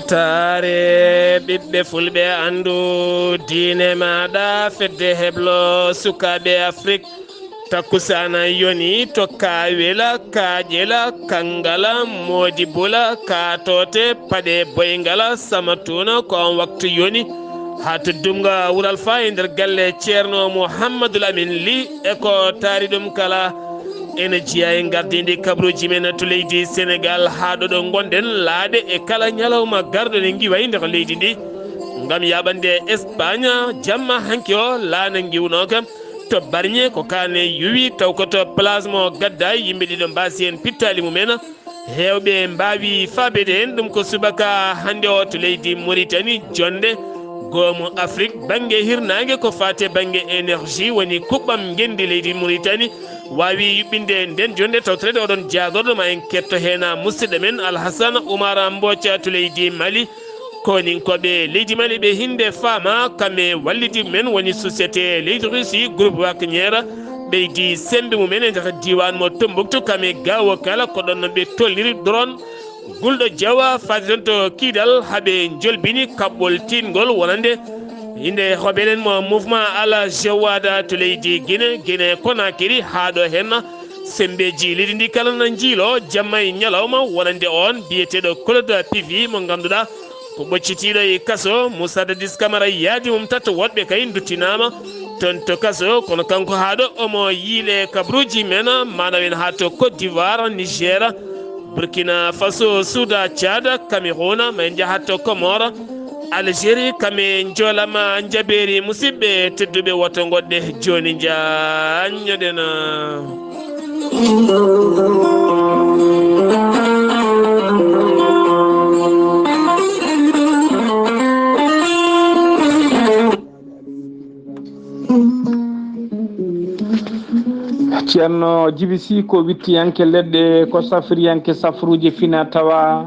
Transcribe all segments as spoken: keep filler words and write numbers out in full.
Taare ɓiɓɓe fulɓe, anndu diine maaɗa, fedde heblo sukaaɓe Afrik. Takkusaana yoni to Kaawela, Kaaƴela, Kanngala, Moodibula, Kaatoote, Paɗe Boyngala, Samatuuna, ko on waktu yoni. Haa to Dumga Wural Faa e nder galle Ceerno Muhammadul Amin Li e ko taari ɗum kala. Ene jeyaa e ngardiindi kabaruuji men to leydi Senegaal, haa ɗo ɗo ngonɗen laaɗe e kala ñalawma garɗo ne ngiwa e nder leydi ndi. Ngam yaaɓande Espaañ, jamma hanki o laana ngiwnooka to Barñe, ko kaane yuwi taw ko to place mo gadda yimɓe ɗiɗo mbaasi heen pittaali mumen. Heewɓe mbaawi faabeede heen, ɗum ko subaka hannde o to leydi Moritani, jonnde goomu Afrik, bannge hirnaange ko faati e bannge énergie, woni kuɓɓam ngenndi leydi Moritani, waawi yuɓɓinde nden jonnde tawtoreede oɗon jaagorɗo ma en ketto heen musidɗo men Alhassane Oumar Mbooca to leydi Mali. Koninkooɓe leydi Mali ɓe hinde faama kame wallidi men woni société leydi Russie, groupe Wagner, ɓeydi sembe mumen e nder diiwaan mo Tombouctou, kame gaawo kala ko ɗon no ɓe tolniri drone gulɗo jawa faade toon to Kidal, haɓe njolbini kaɓɓol tiiɗngol wonande inde hoɓelen mo mouvement Ala Jawada to leydi Guinée, Guinée Conakry, haa ɗo heen sembeeji leydi ndi kala na njiilo jamma e ñalawma wonande on biyeteeɗo Claude Pivi mo ngannduɗaa ko ɓoccitiiɗo e kaso. Moussa Dadis Camara yaadi mum tata, woɗɓe kay nduttinaama toon to kaso, kono kanko haa ɗo omo yiile kabaruuji men, maanaam en haa to Côte d'Ivoire, Niger, Burkina Faso, Soudan, Tchad, Cameroun, ma en njahat to Comores, Algérie, kame njoolama njabeeri. Musidɓe tedduɓe, woto ngoɗɗe jooni njaññoɗen. Ceerno Jibi Sy ko wittiyanke leɗɗe, ko safriyanke safruuji fina tawa.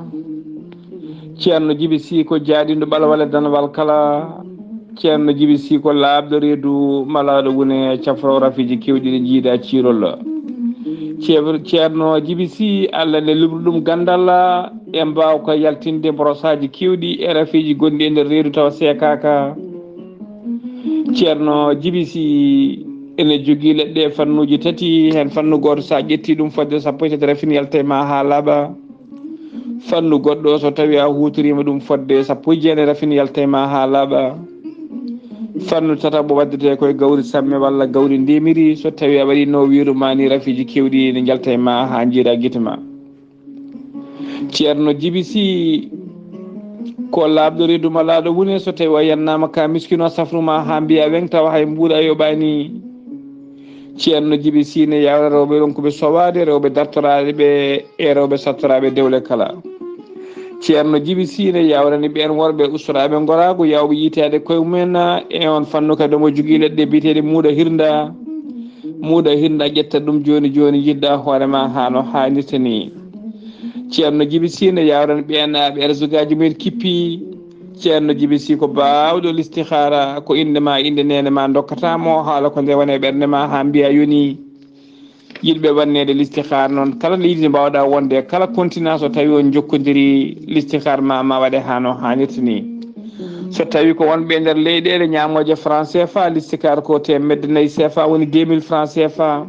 Ceerno Jibi Sy ko jaaɗiiɗo ɓalwale danwal kala. Ceerno Jibi Sy ko laaɓɗo reedu malaaɗo wune cafro rafiiji keewɗi ɗi jiidaa ciirol. Ceer-, Ceerno Jibi Sy, Allah ne luɓri ɗum ganndal e mbaawka yaltinde mborosaaji keewɗi e rafiiji gonɗi e nder reedu tawa seekaaka. Ceerno Jibi Sy ene jogii leɗɗe fannuuji tati, heen fannu gooto so a ƴettii ɗum fodde sappo e tati rafin yalta e ma haa laaɓa. Fannu goɗɗo so tawii a huutoriima ɗum fodde sappo e jeenayi rafin yalta e ma haa laaɓa. Fannu tataɓo waddetee koye gawri samme walla gawri ndemiri, so tawii a waɗii no wiiru ma ni rafiiji keewɗi ne njalta e ma haa njiiraa gite ma. Ceerno Jibi Sy ko laaɓɗo reedu malaaɗo wune, so tawii a yannaama ka miskino safru ma haa mbiya weŋ tawa hay mbuuɗu a yoɓaani. Ceerno Jibi Sy ne yawra rewɓe ronkuɓe sowaade, rewɓe dartoraaɓe e rewɓe sattoraaɓe dewle kala. Ceerno Jibi Sy ne yawrani ɓeen worɓe ustoraaɓe ngoraagu, yawɓe yiytaade koye mumen. E on fannu kadi omo jogii leɗɗe biyeteeɗe muuɗa hirnda. Muuɗa hirnda ƴetta ɗum jooni jooni, yiɗda hoore ma haa no haanirta ni. Ceerno Jibi Sy ne yawrani ɓeen ɓe arsugaaji mumen kippi. Ceerno Jibi Sy ko baawɗo listihaara, ko innde ma, innde neene ma ndokkata mo, haala ko nde woni e ɓernde ma haa mbiya yoni. Yiɗɓe wanneede listihaara noon, kala leydi ndi mbaawɗa wonde, kala continent, so tawii on njokkondirii, listihaara ma, ma waɗe haa no haanirta ni. So tawii ko wonɓe e nder leyɗeele ñaamooje franc C F A, listihaara ko teemedde nayi C F A, woni deux mille francs C F A.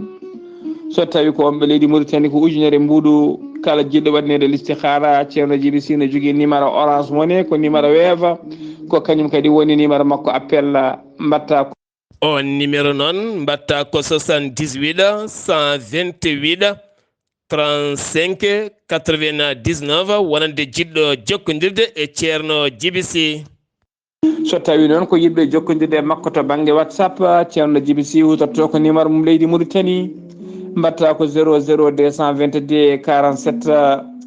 So tawii ko wonɓe leydi Mauritanie, ko ujunere mbuuɗu. Kala jiɗɗo wanneede listihaara, Ceerno Jibi Sy ne jogii numéro Orange Money, ko numéro Wave, ko kañum kadi woni numéro makko appel, mbaɗta ko. On numéro noon, mbaɗta ko soixante-dix-huit, cent vingt-huit, trente-cinq, quatre-vingt-dix-neuf, wonande jiɗɗo jokkondirde e Ceerno Jibi Sy. So tawii noon ko yiɗɓe jokkondirde e makko to bannge WhatsApp, Ceerno Jibi Sy huutorto ko numéro mum leydi Mauritanie, mbaɗta ko zéro zéro deux cent vingt-deux quarante-sept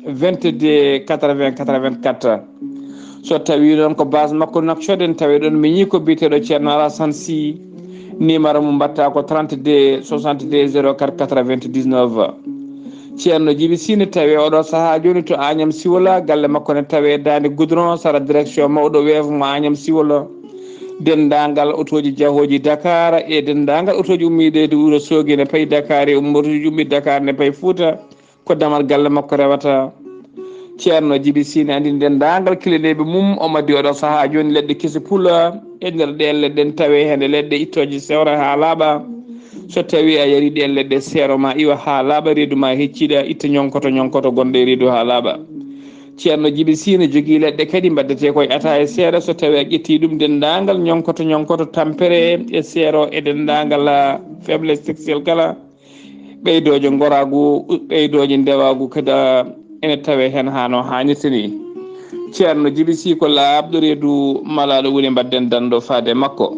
vingt-deux quatre-vingts quatre-vingt-quatre. So tawii noon ko base makko Nouakchott en, tawi ɗon miñi ko biyeteeɗo Ceerno Alassane Sy, numéro mum mbaɗta ko trente-deux soixante-deux zéro quatre quatre-vingt-dix-neuf. Ceerno Jibi Sy ne tawee oɗo sahaa jooni to Agnam Siwola, galle makko ne tawee Daande Goudron, sara direction mawɗo Wave mo Agnam Siwola. Denndaangal otooji jahooji Dakar e denndaangal otooji ummiiɗe e Wuro Soogi ne payi Dakar e ummo-, otooji ummiiɗe Dakar ne payi Fuuta, ko damal galle makko rewata. Ceerno Jibi Sine anndi denndaangal kilineeɓe mum, omo addi oɗo sahaa jooni leɗɗe kese pula. E nder ɗeen leɗɗe ne tawee heen leɗɗe ittooje sewra haa laaɓa. So tawii a yari ɗeen leɗɗe, seero ma iwa haa laaɓa, reedu ma hecciɗa, itta ñonkoto ñonkoto gonɗo e reedu haa laaɓa. Ceerno Jibi Sine jogii leɗɗe kadi mbaɗetee koye ataaya seeɗa. So tawii a ƴettii ɗum, denndaangal ñonkoto ñonkoto, tampere e seero e denndaangal, ah, faiblesse sexuelle kala, ɓeydooje ngoraagu, ɓeydooje ndewaagu kadi, ah, ene tawee heen haa no haanirta ni. Ceerno Jibi Sine ko laaɓɗo reedu malaaɗo woni mbaɗden danndo faade makko.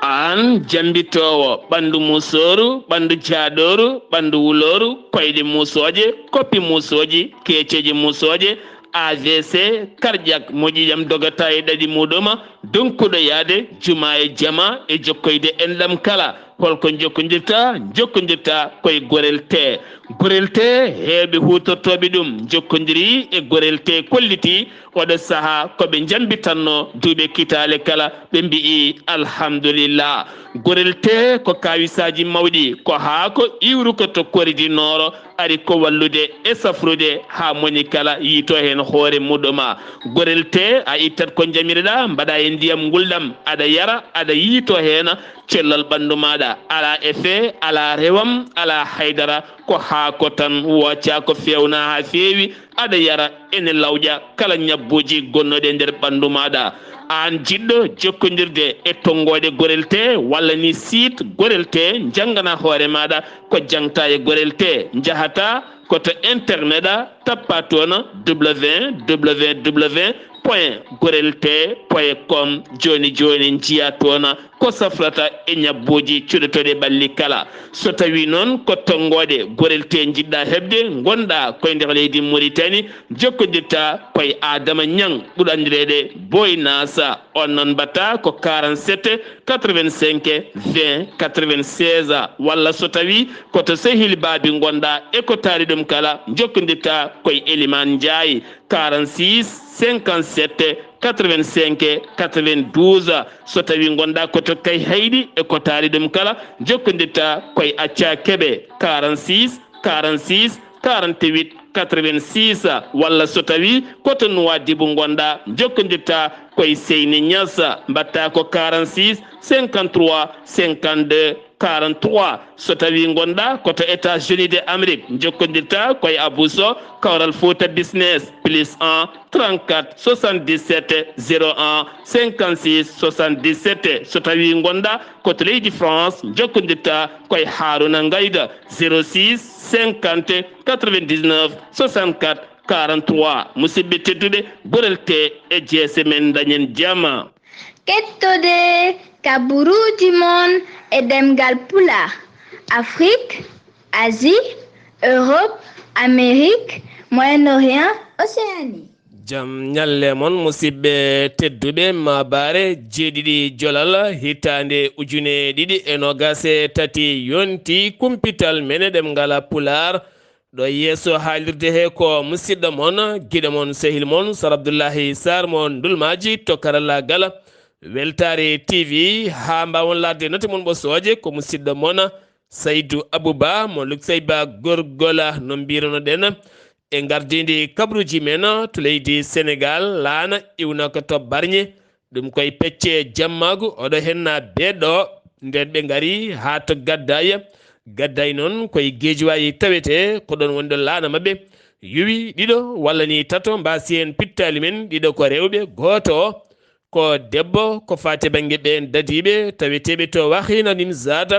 Aan jambitoowo ɓanndu musooru, ɓanndu jaaɗooru, ɓanndu wulooru, koyɗe musooje, koppi musooji, keeceeje musooje, A V C, cardiaque, moƴƴi jam dogata e ɗaɗi muɗuma, donkuɗo yaade juma e jama e jokkoyde enɗam kala. Holko jokkondirta? Jokkondirta koye Gorel Tee. Gorel Tee, heewɓe huutortooɓe ɗum jokkondiri e Gorel Tee, kolliti oɗo sahaa ko ɓe jambitanno duuɓe kitaale kala, ɓe mbi'i alhamdulillah. Gorel Tee ko kawisaaji mawɗi, ko haako iwruko to Kori du Nord, ari ko wallude e safrude haa moni kala yiito heen hoore muɗuma. Gorel Tee, a ittat ko njamireɗa, mbaɗa e ndiyam ngulɗam, aɗa yara, aɗa yiito heen cellal ɓanndu maaɗa. Alaa effet, alaa rewam, alaa haydara, ko haako tan, wooca ko feewna haa feewi, aɗa yara, ene lawƴa kala ñabbuuji gonnoɗi e nder ɓanndu maaɗa. Aan jiɗɗo jokkondirde e tonngooɗe Gorel Tee walla ni site Gorel Tee, njanngana hoore maaɗa ko jaŋta e Gorel Tee. Njahata ko to internet a, tappa toon w w w point gorel tee point com. Jooni jooni njiya toon ko safrata e ñabbuuji cuɗotooɗi ɓalli kala. So tawii noon ko tonngooɗe Gorel Tee njiɗɗa heɓde, ngonɗa koye nder leydi Muritani, jokkondirta koye Adama Ñaŋ, ɓurɗo anndireede Boy Nasa. On noon mbaɗta ko quarante-sept quatre-vingt-cinq vingt quatre-vingt-seize, walla so tawii ko to Sehil Baabi ngonɗa e ko taari ɗum kala, jokkondirta koye Elimaan Njaay, quarante-six cinquante-sept quatre-vingt-cinq quatre-vingt-douze. So tawii ngonɗa ko to Kayhayɗi e ko taari ɗum kala, jokkondirta koye Acca Kebe, quarante-six quarante-six quarante-huit quatre-vingt-six, walla so tawii ko to Nuwaadibu ngonɗa, jokkondirta koye Seyni Ñas, mbaɗta ko quarante-six cinquante-trois cinquante-deux quarante-trois. So tawii ngonɗa ko to États-Unis de Amérique, jokkondirta koye Abou Sow, Kawral Fouta Business, plus un trente-quatre soixante-dix-sept zéro un cinquante-six soixante-dix-sept. So tawii ngonɗa ko to leydi France, jokkondirta koye Haruna Ngayda, zéro six cinquante quatre-vingt-dix-neuf soixante-quatre quarante-trois. Musidɓe tedduɓe, Gorel Tee e jeese men, dañen jama. Kettode kaburuuji mon e ɗemngal Pulaar, Afrique, Asie, Europe, Amérique, Moyen-Orient, Océanie. Jam ñalle mon, musidɓe tedduɓe. Maabaare jeeɗiɗi jolal, hitaande ujune ɗiɗi e noogas e tati yonti, kumpital men e ɗemngal Pulaar. Ɗo yeeso haalirde he ko musidɗo mon, giɗo mon, sehil mon, Sar Abdullahi Sar mo Ndulmaaji to karallaagal Weltaare T V. Haa mbaawon laarde note mon ɓosooje, ko musidɗo mon Saydu Abuba mo Luksayba Gorgola, no mbirunoɗen, e ngardiindi kabaruuji men to leydi Senegaal, laana iwna ko to Barñe. Ɗum koye pecce jammaagu, oɗo henna beeɗo, nden ɓe ngari haa to Gaddaaya. Gaddaay noon koye Geejuwaayi tawetee, ko ɗoon woni ɗo laana maɓɓe yowi. Ɗiɗo walla ni tato mbaasi heen pittaali men, ɗiɗo ko rewɓe, gooto o ko debbo, ko faati bannge ɓeen dadiiɓe taweteeɓe to Waxiina Nimzaat.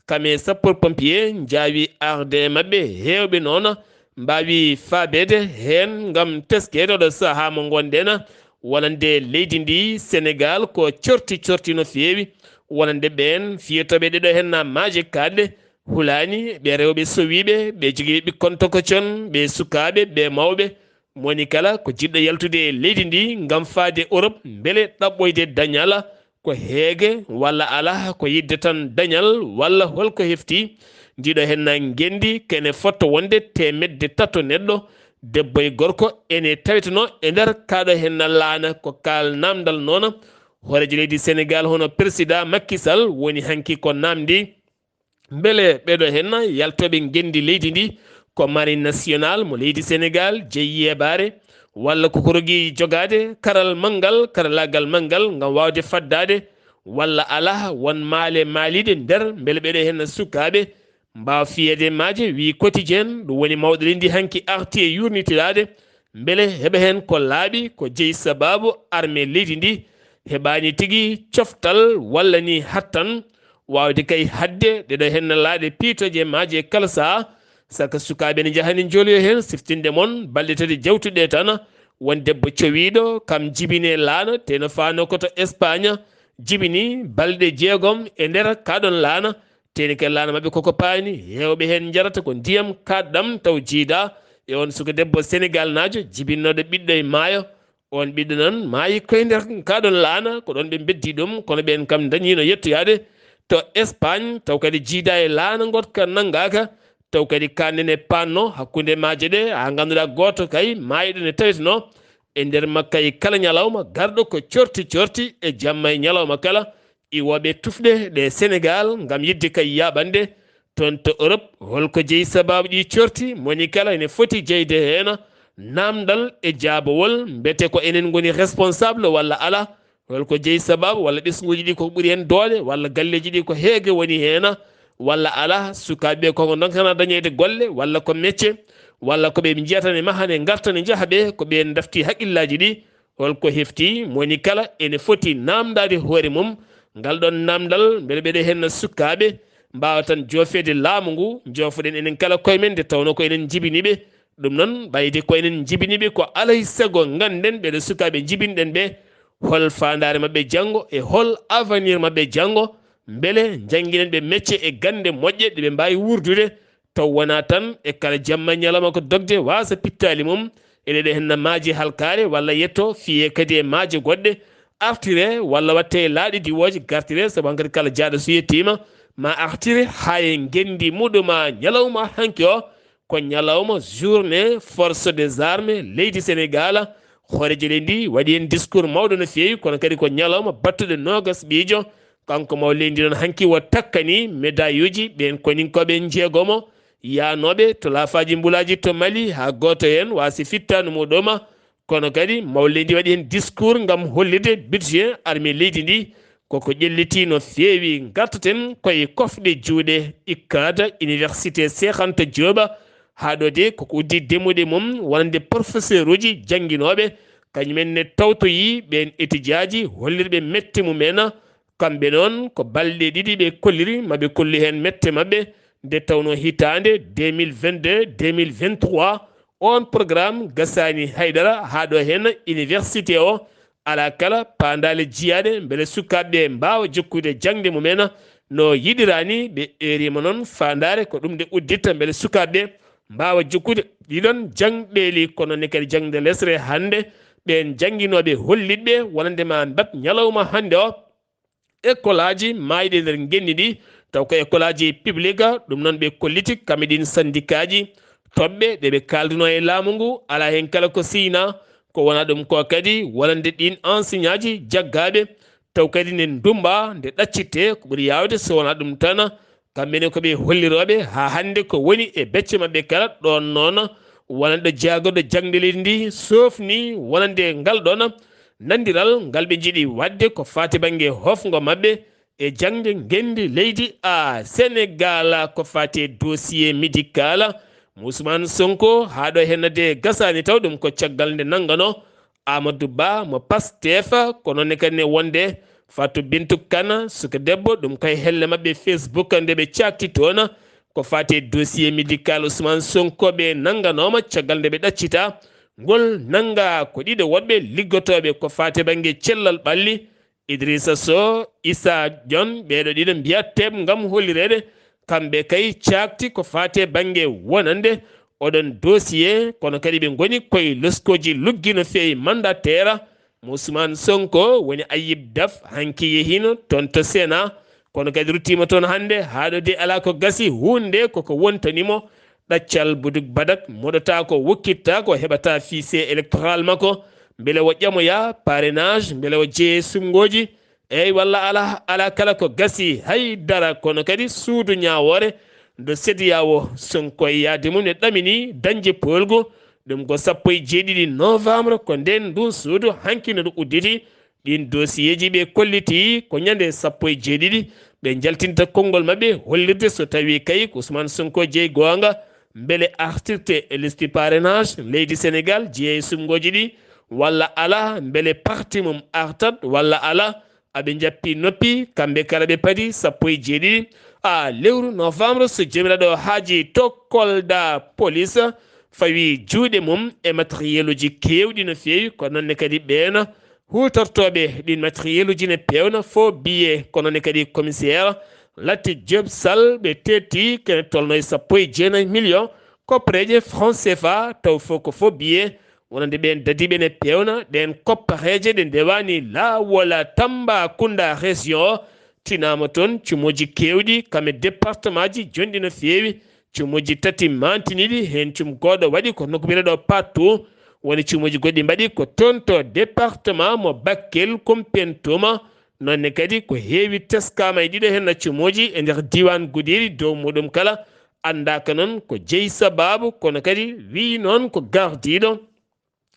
Kam e sapeur pompier njaawi arde e maɓɓe, heewɓe noon mbaawi faabeede heen ngam teskeede oɗo sahaa mo ngonɗen, wonande leydi ndi Senegaal ko corti corti no feewi, wonande ɓeen fiyotooɓe ɗeɗo heen maaje kaaɗɗe, hulaani ɓe rewɓe sowiiɓe, ɓe jogii ɓikkon tokocon, ɓe sukaaɓe, ɓe mawɓe. Mo woni kala ko jiɗɗo yaltude e leydi ndi ngam faade Europe, mbele ɗaɓɓoyde dañal, ko heege walla alaa, ko yiɗde tan dañal walla holko hefti? Ndiɗo henna ngenndi kene fotto wonde teemedde tato neɗɗo, debbo e gorko ene taweteno e nder kaɗo henna laana. Ko kaal namdal noona hooreejo leydi Senegal hono président Macky Sall woni hanki ko namdi mbele ɓeɗo henna yaltoɓe ngendi leydi ndi ko marine national mo leydi Senegal jeyi yebaare walla ko korogi jogade karal manngal, karalagal manngal ngam wawde faddade walla ala won maale maaliɗe nder mbele ɓeɗo henna sukaɓe mbawa fiyede maaje. Wi quotidien ɗum woni mawɗo leydi hanki arti e yurnitiraade mbele heɓa heen ko laaɓi ko jeyi sababu armée leydi ndi heɓaani tigi coftal walla ni hattan wawde kay hadde ɗeɗo henna laaɗe piitoje maaje kala saha. Saka sukaɓe ne jahani joloyo heen siftinde mon balɗe tati jawtuɗe tan won debbo cowiɗo kam jibine laana teno fano ko to Espagne jibini balɗe jeegom e nder kaɗon laana. Teni kay laana maɓɓe koko paani heewɓe heen njarata ko ndiyam kaɗɗam taw jiida e on suka debbo Senegal naajo jibinnoɗo ɓiɗɗo e maayo. On ɓiɗɗo noon maayi koye nder kaɗon laana ko ɗon ɓe mbeddi ɗum kono ɓen kam dañino yettoyaade to Espagne taw kadi jiida e laana gotka nangaka taw kadi kanne ne panno hakkunde maaje ɗe ha ngannduɗaa gooto kay maayɗo ne taweteno e nder makka e kala ñalawma garɗo ko corti corti e jamma e ñalawma kala iwoɓe tufɗe ɗe Senegal ngam yidde kay yaɓande toon to Europe. Holko jeyi sababu ɗi corti moni kala ene foti jeyde heena namdal e jaabawol mbete ko enen ngoni responsable walla ala? Holko jeyi sababu walla ɓesnguji ɗi ko ɓuri hen doole walla galleji ɗi ko heege woni heena walla ala? Sukaɓe koko donkana dañede golle walla ko mecce walla ko ɓe jiyata ne maha ne garta ne jaaha ɓe ko ɓe dafti haqillaji ɗi? Holko hefti moni kala ene foti namdade hoore mum ngal ɗon namdal mbele ɓeɗe henna sukaɓe mbawa tan jofede laamu ngu jofoɗen enen kala koye men nde tawno ko enen jibini ɓe. Ɗum noon ɓayde ko enen jibini ɓe ko alay sago ganden ɓeɗe sukaɓe jibinɗen ɓe hol fandare maɓɓe janngo e hol avenir maɓɓe janngo mbele jannginen ɓe mecce e gande moƴƴe ɗe ɓe mbawi wurdude taw wona tan e kala jamma ñalawma ko dogde wasa pittali mum eɗeɗe henna maaji halkare walla yetto fiye kadi e maaje goɗɗe artire walla watte laaɗe diwoje gartire sabu hankadi kala jaaɗo so yettima ma artire ha e ngendi muɗuma ñalawma hanki o ko ñalawma journée force des armées leydi Sénégal. Hooreejo leydi ndi waɗi heen discours mawɗo no feewi kono kadi ko ñalawma battuɗo noogas ɓiijo. Kanko maw leydi noon hanki o takkani médailluji ɓeen koninkooɓe jeegomo yaanooɓe to laafaaji mbulaaji to Mali haa gooto heen waasi fittaandu muɗuma. Kono kadi maw leydi waɗi heen discours ngam hollirde budget armée leydi ndi koko ƴelliti no feewi. Ngartaten koye kofɗe juuɗe ikkaata université Cheikh Anta Diop. Haa ɗo de koko uddi demuɗe mum wonande professeur uji jannginooɓe kañumen ne tawtoyi ɓeen étudiaji hollirɓe mette mumen. Kamɓe noon ko balɗe ɗiɗi ɓe kolliri maɓe kolli heen mette maɓɓe nde tawno hitaande deux mille vingt-deux deux mille vingt-trois on programme gasaani haydara haa ɗo heen université o ala kala paandaale jiyaaɗe mbele sukaaɓe ɓe mbaawa jokkude jaŋde mumen no yiɗiraani. Ɓe eerima noon faandaare ko ɗum nde udditta mbele sukaaɓe ɓe mbaawa jokkude ɗiɗon jaŋɗeeli kono ne kadi jaŋde lesre hannde ɓeen jannginooɓe hollitɓe wonande ma mbat ñalawma hannde o école aji maayɗi e nder ngenndi ndi taw ko école aji publique. Ɗum noon ɓe kolliti kamɓe ɗin syndicat ji toɓɓe ɗe ɓe kaalduno e laamu ngu ala heen kala ko siyna ko wona ɗum ko kadi wonande ɗin enseignant ji jaggaaɓe taw kadi ne ndumba nde ɗaccitte ko ɓuri yaawde so wona ɗum tan kamɓe ne ko ɓe hollirooɓe haa hannde ko woni e becce maɓɓe kala. Ɗoon noon wonande jaagoɗo jaŋde leydi ndi soofni wonande ngal ɗoon nanndiral ngal ɓe njiɗi waɗde ko faati bannge hofngo maɓɓe e jaŋde ngenndi leydi a Senegal ko faati e dossier médical Ousmane Sonko. Haa ɗo hennade gasaani taw ɗum ko caggal nde nanngano Amadou Ba mo Pastef. Ko noon kadi ne wonde Fatou Bintou Kane suka debbo ɗum koye helle maɓɓe Facebook nde ɓe cakti toon ko faati e dossier médical Ousmane Sonko ɓe nannganooma caggal nde ɓe ɗaccita ngol nannga ko ɗiɗo woɗɓe liggotooɓe ko faati bannge cellal ɓalli Idrissa Sow, Issa Dione, ɓeeɗo ɗiɗo mbiyateeɓe ngam hollireede kamɓe kay caakti ko faati e bannge wonande oɗon dossier kono kadi ɓe ngoni koye loskooji luggi no feewi mandataire Ousmane Sonko woni Ayib Daf hanki yehiino toon to Sénat kono kadi ruttiima toon hannde haa ɗo de alaa ko gasi huunde koko wontani mo ɗaccal buduk badak, moɗotaako, wokkittaako, heɓataa fichier électoral makko, mbele o ƴamoyaa parrainage, mbele o jeyee suɓngooji, eey walla alaa, alaa kala ko gasii hay dara. Kono kadi suudu ñaawoore ndu C E D E A O, Sonko e yahde mum ne ɗaminii dañde poolgu, ɗum ko sappo e jeeɗiɗi novembre, ko ndeen ndun suudu hanki no ɗum udditi. Ɗiin dosiyeeji ɓe kollitii ko ñande sappo e jeeɗiɗi ɓe njaltinta konngol maɓɓe hollirde so tawii kay ko Ousmane Sonko jeyi goonga, mbele artirte e liste parrainage leydi Senegaal jeyi e suɓngooji ɗi walla alaa, mbele parti mum artat walla alaa. Aɓe njappi noppi, kamɓe kala ɓe padi sappo e jeeɗiɗi a lewru novembre, so Joomiraaɗo haaji, to Kolda, polis fawi juuɗe mum e matériel uji keewɗi no feewi, ko noon ne kadi ɓeen huutortooɓe ɗiin matériel uji ne peewna, faux billet, ko noon ne kadi commissaire Laty Diop Sall ɓe teetti kene tolno e sappo e jeenayi million koppareeje franc C F A, taw fof ko faux billet. Wonande ɓeen dadiiɓe ne peewna, ɗeen koppareeje ɗe ndewaani laawol Tambacounda région o, tinaama toon cumuuji keewɗi, kam e département ji jonɗi no feewi. Cumuuji tati maantiniiɗi, heen cum gooɗo waɗi ko nokku biyeteeɗo Patou, woni cumuuji goɗɗi mbaɗi ko toon to département mo Bakel, Koumpentoum. Noon ne kadi ko heewi teskaama e ɗiɗo heen cumuuji e nder diiwaan Goudiry, dow muuɗum kala anndaaka noon ko jeyi sabaabu, kono kadi wiyi noon ko gardiiɗo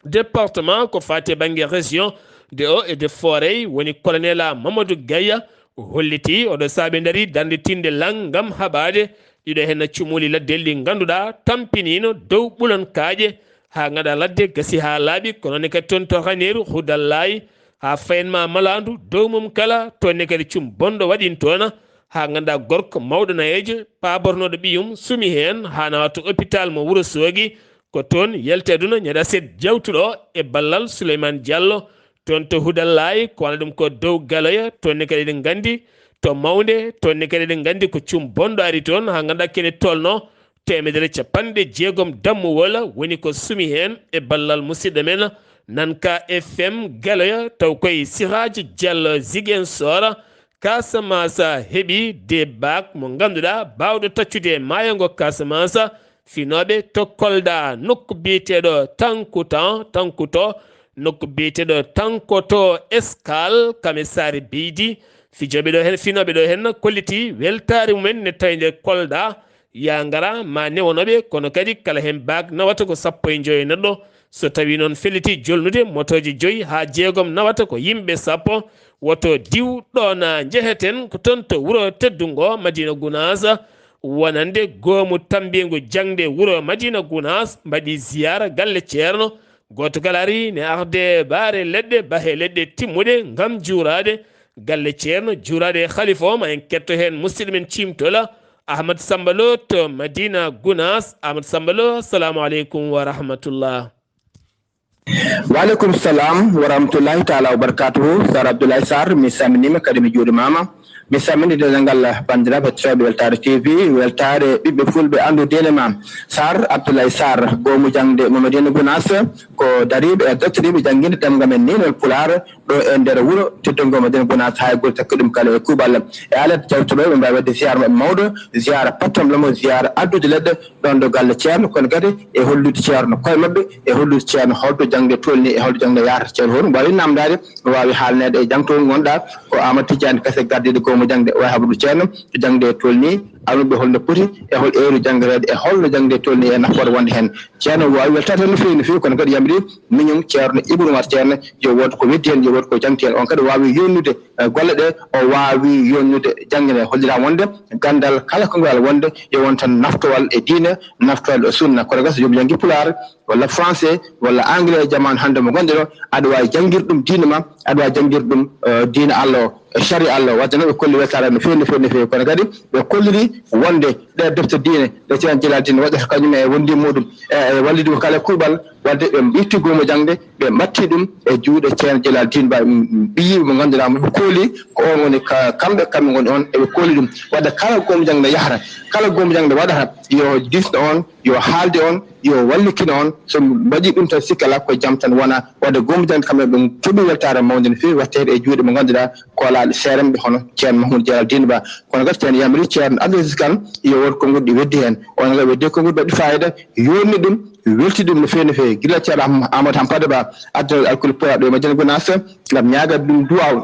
département ko faati e bannge région des Hauts et des Forêts, woni colonel Mamadou Gaye, o hollitii oɗo saabe ndarii darnde tinde lang ngam haɓaade ɗiɗo heen cumuuli laddel ɗi ngannduɗaa tampiniino dow ɓulon kaaƴe haa ngaɗa ladde, gasi haa laaɓi. Ko noon ne kadi toon to Raneeru, Hudallaayi, haa fayen ma malaandu dow mum kala, toon ne kadi cum bonɗo waɗin toon, haa ngannduɗaa gorko mawɗo nayeejo paabornooɗo ɓiyum sumi heen haa nawata hôpital mo Wuro Soogi. Ko toon Yalti Aduna Ñande Aset jawtuɗo e ballal Souleymane Diallo, toon to Hudallaayi, ko wano ɗum ko dow Galoya, toon ne kadi eɗen nganndi to Mawnde, toon ne kadi eɗen nganndi ko cum bonɗo ari toon, haa ngannduɗaa kene tolno teemedere capanɗe jeegom dammuwol, woni ko sumi heen e ballal musidɗo men Nanka F M Galoya, taw koye Siraaji Diallo Ziguinchor, Casamance heɓi debak mo ngannduɗaa baawɗo taccude maayo ngo Casamance, finooɓe to Kolda, nokku biyeteeɗo Tankutan, Tankuto, nokku biyeteeɗo Tankoto Escale, Kame Saare Beydi. Fijooɓe ɗo heen, finooɓe ɗo heen kolliti weltaare mumen ne tawi nde Kolda, yaa ngara ma newanoɓe, kono kadi kala heen baak nawata ko sappo e joyo neɗɗo. So tawii noon felliti jolnude, motooji joyi haa jeegom nawata ko yimɓe sappo. Woto diw ɗoona njeheten ko toon to wuro teddungo Madina Gunaas, wonande goomu tammbingu jaŋde wuro Madina Gunaas, mbaɗi ziyaara galle Ceerno. Gooto kala ari ne arde baare leɗɗe, bahe leɗɗe timmuɗe ngam juuraade galle Ceerno, juuraade e Khalifa o, ma en ketto heen musidɗo men ciimtol Ahmad Samba Lo to Madina Gunaas. Ahmad Samba Lo, assalamu aleykum wa rahmatullah. Waaleykum salam wa rahmatullahi taala wa barakatuhu. Sar Abdoulaye Sarr, mi salminiima kadi mi juurimaama. Mi salmini denndaangal banndiraaɓe heɗotooɓe Weltaare T V, Weltaare ɓiɓɓe fulɓe anndu diine ma. Sar Abdoulaye Sarr, goomu jaŋde mo Madina Gunaas, ko dariiɓe e dartiriiɓe jannginde ɗemngal men ninol Pulaar ɗo e nder wuro teddungo Madina Gunaas, haa e gure takki ɗum kala e kuuɓal. E alet jawtuɗo ɓe mbaawi waɗde ziyaara maɓɓe mawɗo, ziyaara pattam lamo, ziyaara addude leɗɗe, ɗoon ɗo galle Ceerno, kono kadi e hollude Ceerno koye maɓɓe, e hollude Ceerno holto jaŋde tolni, e holto jaŋde yahrata Ceerno. Hoto waawi namdaade, waawi haalneede e jaŋtowol ngonɗaa, ko Aamadu Tijjaani Kase gardiiɗo goomu jaŋde o e habaruuji Ceerno, to jaŋde tolni, almuɓe holno poti, e hol heure jaŋngeteeɗo, e holno jaŋde tolni e nafoore wonde heen. Ceerno waawi weltaade no feewi, no feewi, kono kadi yamiri miñum Ceerno Ibnu Umar Ceerno, yo wood ko weddi heen, yo wood ko jaŋti heen. On kadi waawi yonnude e golle ɗe, o waawi yonnude janngine. Holliraama wonde ganndal kala ko ngal wonde yo won tan naftowal e diine, naftowal e sunna. Kono gasa joom janngi pulaar walla français walla anglais e jamaanu hannde mo ngonɗen o, aɗa waawi janngirde ɗum diine ma, aɗa waawi janngirde ɗum eh, diine Allah o, e sari Allah o. Wadde noon ɓe kolli weltaare no feewi, no feewi, no feewi. Kono kadi ɓe kolliri wonde ɗe defte diine ɗe Ceerno Jalal Diine waɗata kañum e wonndi muɗum e e wallidiiɓe kala e kuuɓal, wadde ɓe itti goomu jaŋde, ɓe mbaɗti ɗum e juuɗe Ceerno Jalal Diine Ba, ɓiyiiɓe mo ngannduɗaa mo kooli ko oon woni ka-, kamɓe, kamɓe ngoni oon, eɓe kooli ɗum. Wadde kala goomu jaŋde yahata, kala goomu jaŋde waɗata, yo diisno oon, yo haalde oon, yo wallitino oon. So mbaɗii ɗum tan, sikki alaa ko jam tan wona. Wadde goomu jaŋde kamɓe ɓe keɓii weltaare mawnde no feewi, watteede e juuɗe mo ngannduɗaa koolaaɗe seeremɓe hono Ceerno Mahmoud Jalal Diine Ba. Kono kadi Ceerno yamiri Ceerno Abdou Aziz Kane yo Won konguɗi ɗi weddi heen. On nga weddi konguɗi mbaɗi fayida, yonni ɗum, welti ɗum no feewi, no feewi. Gila Ceerno Am-, Amadou Hampade Ba, adduno alkol pura ɗo e Madina Gunaas, ngam ñaaga ɗum duwaaw.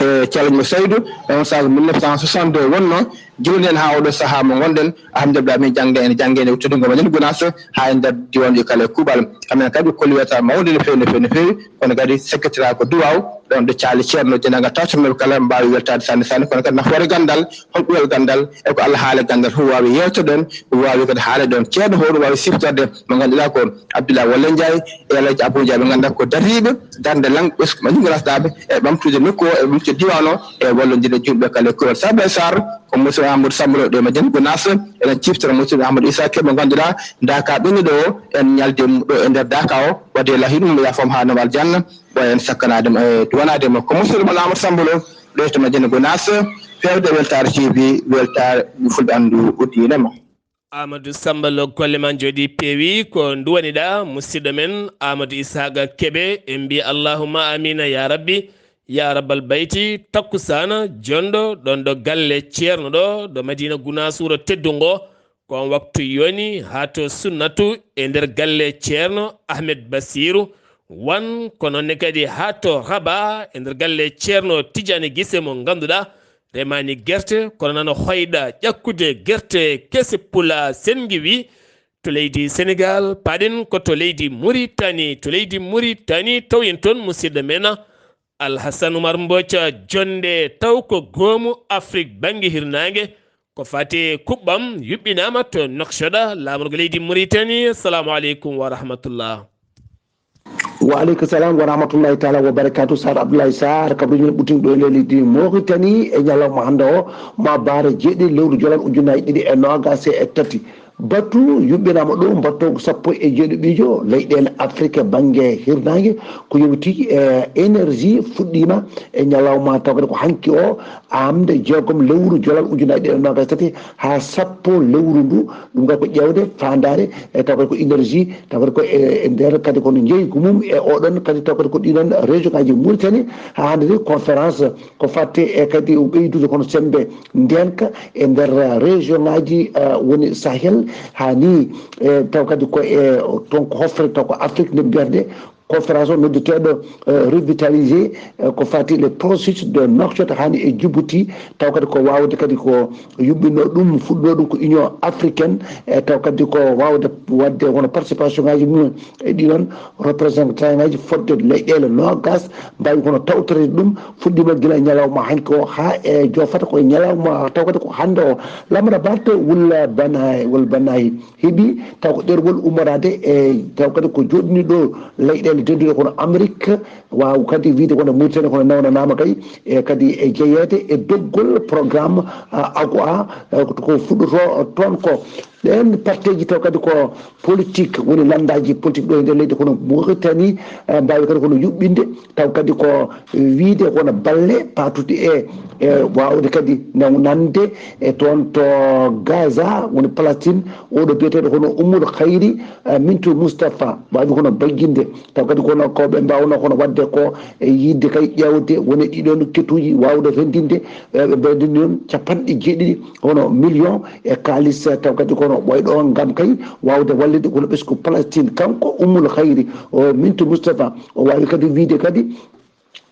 E Ceerno Saydu, e on saha mille neuf cent soixante-deux wonno, gila ndeen haa oɗo saha mo ngonɗen, alhamdulillah, min jangde en, jangde en e teddugo Madina Gunaas, haa e nder diiwaan ɗi kala e kuuɓal. Amen kadi ko kolli weltaare mawnde no feewi, no feewi, no feewi. Kono kadi secrétaire ko duwaaw, ɗon ɗo caali Ceerno Dieynaba Tall, tawtormel kala mbaawi weltaade sanne, sanne. Kono kadi nafoore ganndal, honɗuwal ganndal, e ko Allah haala ganndal fof waawi yeewtoɗen, waawi kadi haala ɗon. Ceerno hoɗum waawi siftorde mo ngannduɗaa ko Abdoulaye Wale Ndiaye, e Alhaji Abou Ndiaye, ɓe ngannduɗaa ko dariiɓe, darnde lang, ɓesngu Madina Gunaas naaɓe, e ɓamtude nokku o, e ɓamtude diiwaan o, e wallondirde juulɓe kala e kuuɓal. Samba Sarr, ko musidɗo Amadou Samba Lo ɗo e Madina Gunaas, eɗen ciftora musidɗo Amadou Issa Kebe mo ngannduɗaa, ndaa ka ɓennuɗo o, en ñalde mo ɗo e nder Daaka o, wadde lahi ɗum, yaafom haa nowal janna. Ɓooyen sakkanaade mo, e, duwanaade mo. Ko musidɗo mon Amadou Samba Lo, ɗo to Madina Gunaas, feewde weltaare T V, weltaare Fulɓe anndu uddiine ma. Amadou Samba Lo, golle ma njooɗi peewi. Ko nduwaniɗaa musidɗo men Amadou Isaaga Kebe, en mbi allahumma amina ya rabbi, ya rabbal bayti. Takkusaana jonɗo ɗon ɗo galle Ceerno ɗo, ɗo Madina Gunaas wuro teddungo. Ko on waktu yoni haa to Sunnatu e nder galle Ceerno Ahmed Basiru. Wan ko noon ne kadi haa to Raba e nder galle Ceerno Tijani Gise mo ngannduɗaa remaani gerte, kono nana hoyɗa ƴakkude gerte kese pula sengi wi to leydi Senegal. Paɗen ko to leydi Muritani, to leydi Muritani tawen toon musidɗo men Alhasan Umar Mboca, jonde taw ko goomu Afrik bannge hirnaange, ko fate kuɓɓam yuɓɓinaama to Noksoɗa, laamorgo leydi Muritani. Assalamu aleykum wa rahmatullah. Wa aleykum salam wa rahmatullahi taala wa barakatuh. Sar Abdoulaye Sarr, kabri ñun ɓutin ɗo e leydi Mauritanie e ñalawma hannde o, ma baare jeeɗi lewru jolal ujunnaji ɗiɗi e nogas e tati. Batu yuɓɓinaama ɗo mbattoogu sappo e jeeɗiɗiijo leyɗeele Afrique bannge hirnaange, ko yowiti e énergie, fuɗɗiima e ñalawma taw kadi ko hanki o, aamde jeegom lewru jolal ujunnaji ɗiɗi e nogas e tati haa sappo lewru ndu. Ɗum kadi ko ƴeewde faandaare e taw kadi ko énergie, taw kadi ko e, e nder kadi kono njeygu mum e oɗon kadi taw kadi ko ɗiɗon région ngaji Mauritanie. Haa hannde ni conférence ko fatte e kadi ɓeydude kono sembe ndeenka e nder région ngaji, eh, woni Sahel, haa ni, eh, taw kadi ko e toon ko hofre taw ko Afrique nde mbiyatnde conférence o noddeteeɗo, eh, revitalisé, eh, ko fati le processus de Nouakchott, haa ni e Djibouti, taw kadi ko waawde kadi ko yuɓɓinno ɗum, fuɗɗo ɗum ko Union africaine, e taw kadi ko waawde waɗde hono participation ngaji mum e ɗiɗon représentant ngaji fodde leyɗeele nogas, mbawi kono tawtorede ɗum, fuɗɗima gila ñalawma hanki o haa e jofata ko ñalawma taw kadi ko hannde o. Lamra Bart walla Banahi, walla Banahi heɓi taw ko ɗerwol ummorade e taw kadi ko joɗɗini ɗo leyɗeele denduɗe kono Amérique, waaw kadi wiide kono Mauritanie kono nawnanaama kay e kadi e jeyeede e doggol programme, ah, ago a, eh, ko fuɗɗoto toon ko. Ɗeen parteji taw kadi ko politique woni landaji politique ɗo e nder leydi kono Mauritanie, eh, mbawi kadi kono yuɓɓinde taw kadi ko wiide kono balle patuɗe e, e wawde kadi naw-, nande e toon to Gaza woni Palestine, oɗo biyeteɗo kono Ummul Khayri, eh, Mintu Moustapha, wawi kono bayyinde taw kadi kono ko ɓe mbawno kono wadde ko e yidde kay ƴewde woni ɗiɗon ketuji wawde rendinde, eh, ɓe mbaɗi noon capanɗe jeeɗiɗi hono million e kaalis, eh, taw kadi kono ɓoyɗo on ngam kay wawde wallude kono ɓesngu Palestine. Kanko Ummul Khayri, o Mintu Moustapha, o wawi kadi wiide kadi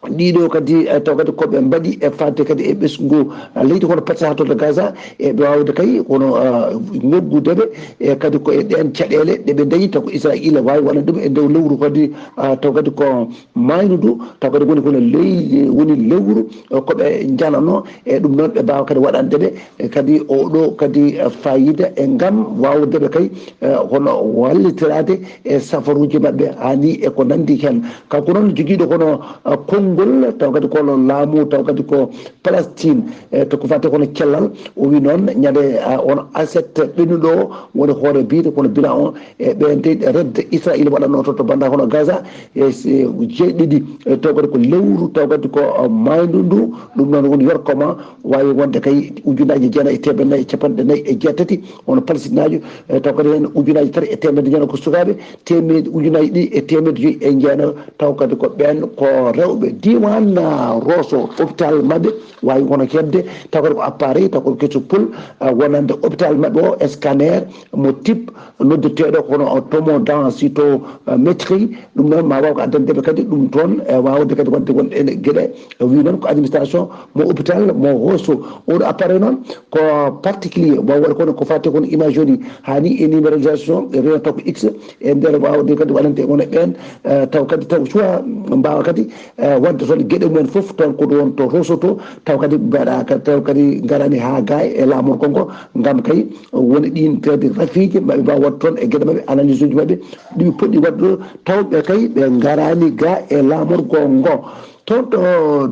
ɗiɗo kadi, eh, taw kadi ko ɓe mbaɗi e fadde kadi e ɓesngu, eh, leydi kono Palestine haa to Gaza, e ɓe wawde kay kono, eh, ñoggudeɓe, e kadi ko e ɗen caɗele ɗe ɓe dañi taw ko Israila wawi waɗande ɗum e nder lewru kadi, ah, taw kadi ko maynudu, taw kadi woni kono ley, woni lewru, eh, ko ɓe janano, e ɗum noon ɓe mbawa kadi waɗande ɓe, e kadi oɗo kadi, eh, fayida e ngam wawde ɓe kay, eh, hono wallitiraade e safaruji maɓɓe, hani e ko nandi hen. Kanko noon jogiiɗo kono, eh, konngol, taw kadi kono laamu, taw kadi ko Palestine, eh, to ko fate kono cellal, o wi noon ñande, eh, on aset ɓennuɗo o woni hoore biyde kono bilan on, e ɓe nde red Israël waɗanno to, to banda hono Gaza, e se-, jeeɗiɗi, e taw kadi ko lewru, taw kadi ko, uh, maaydu ndu, ɗum noon woni yorkoma, wawi wonde kay ujunaji jeenayi e teemedde nayi e capanɗe nayi e jeetati, on Palestinaajo, e taw kadi hen ujunaji tati e teemedde jeenayi ko sukaaɓe, teemedde, ujunaji ɗiɗi e teemedde joyi e jeenayi, taw kadi ko ɓen ko rewɓe Diwan, ah, Rosso, hôpital maɓɓe waawi kono heɓde, taw kadi ko appareil, taw ko keso pul, ah, wonande hôpital maɓɓe o, scanner mo type noddeteeɗo kono o tomodensitométrie. Ɗum noon ma waaw ko addande ɓe kadi ɗum toon, e waawde kadi waɗde won ene geɗe, e wi noon ko administration mo hôpital mo Rosso. Oɗo appareil noon ko particulier, waaw waɗa kono ko fate kono image joni, hani e numérisation, e réseau X, e nder waawde kadi waɗante kono ɓeen, eh, taw kadi taw soit mbaawa kadi, eh, waɗde toon geɗe mumen fof toon ko ɗo won to Rosso to, taw kadi mbaɗa ka-, taw kadi ngarani haa ga e laamorgo ngo, ngam kay woni ɗiin kadi rafiiji maɓe mbaawa waɗde toon e geɗe maɓɓe, analyse uji maɓɓe, ɗi ɓe poɗɗi waɗde ɗo, taw ɓe kay ɓe ngarani ga e laamorgo ngo. Toon to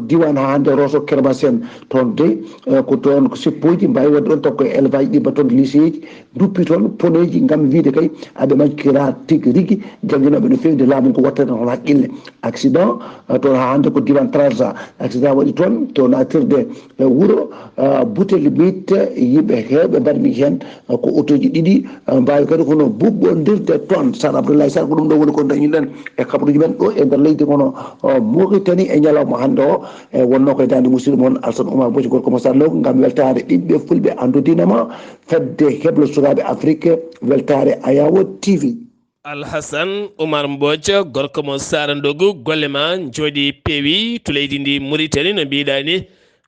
diwan haa hannde Rosso Kermasen, toon de, eh, ko toon ko seppoji mbaawi waɗde ɗoon, taw ko élevage ɗi mbaɗ toon lycée ji, duppi toon poneeji ngam wiyde kay aɓe mankira tigi rigi jannginooɓe no feewi nde laamu ngu wattata toon haqqille. Accident, eh, toon haa hannde ko diwan Trarza. Accident waɗi toon, to naatirde, eh, wuro, eh, Butel Mit, yimɓe heewɓe mbaɗmi heen, eh, ko otoji ɗiɗi, eh, mbaawi kadi kono buɓɓondirde toon. Sar Abdoulaye Sar, ko ɗum ɗo woni ko dañuɗen e kabaruji men ɗo e nder leydi kono, eh, Mauritanie e ñalawma hannde o. E wonno koye daande musidɗo mon Alsan Oumar Boci, gorko mo Sarlogo, ngam weltaare ɓiɓɓe fulɓe anndodinama fedde heblo sukaaɓe Afrique, weltaare Ayawo T V. Alhasan Oumar Mbodj, gorko mo Sarandogu, golle ma njooɗi peewi to leydi ndi Mauritanie no mbiɗa ni.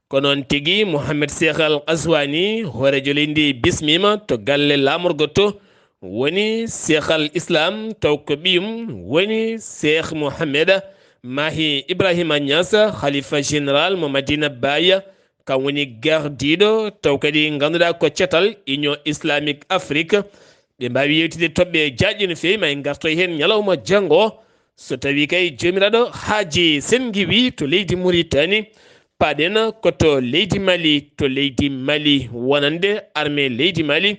Ko noon tigi Mohamed Cheikh Al Aswani, hooreejo leydi ndi bismima to galle laamorgo to, woni Cheikh Al Islam, taw ko ɓiyum woni Cheikh Mohamed Mahi Ibrahima Niass, Khalifa général mo Madina Baye, kam woni gardiiɗo, taw kadi ngannduɗaa ko cetal Union Islamique Afrique. Ɓe mbaawi yewtide toɓɓe jaaƴɗe no feewi, ma en ngartoy heen ñalawma janngo. So tawii kay Joomiraaɗo haaji sen ngiwi to leydi Mauritanie, paaɗen ko to leydi Mali, to leydi Mali wonande armée leydi Mali.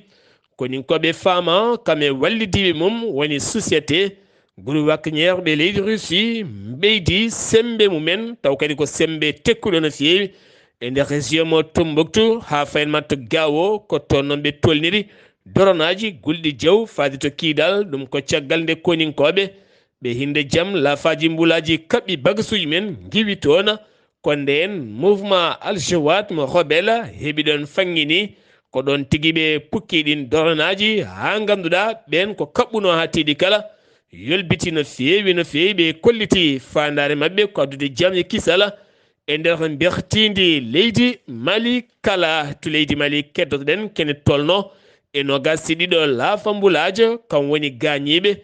Koninkooɓe faama kam e wallidiiɓe mum woni société groupe Wagner ɓe leydi Russie ɓeydi semmbe mumen, taw kadi ko semmbe tekkuɗo no feewi e nder région mo Tombouctou haa fayin ma to Gao, ko toon noon ɓe tolniri doronaaji gulɗi jaw faade to Kidal. Ɗum ko caggal nde koninkooɓe ɓe hinde jam laafaaji mbulaaji kaɓɓi bagasuuji men ngiwi toon. Ko ndeen mouvement Al Jawad mo Hobel heɓi ɗoon fanngini, ko ɗoon tigi ɓe pukki ɗiin doronaaji haa ngannduɗaa ɓeen ko kaɓɓunoo haa tiiɗi kala, yolbiti no feewi, no feewi. Ɓe kolliti faandaare maɓɓe ko addude jam e kisal e nder mbertiindi leydi Mali kala, to leydi Mali keddoto-ɗen kene tolno e noogaas e ɗiɗo laafa mbulaajo, kam woni gaañiiɓe.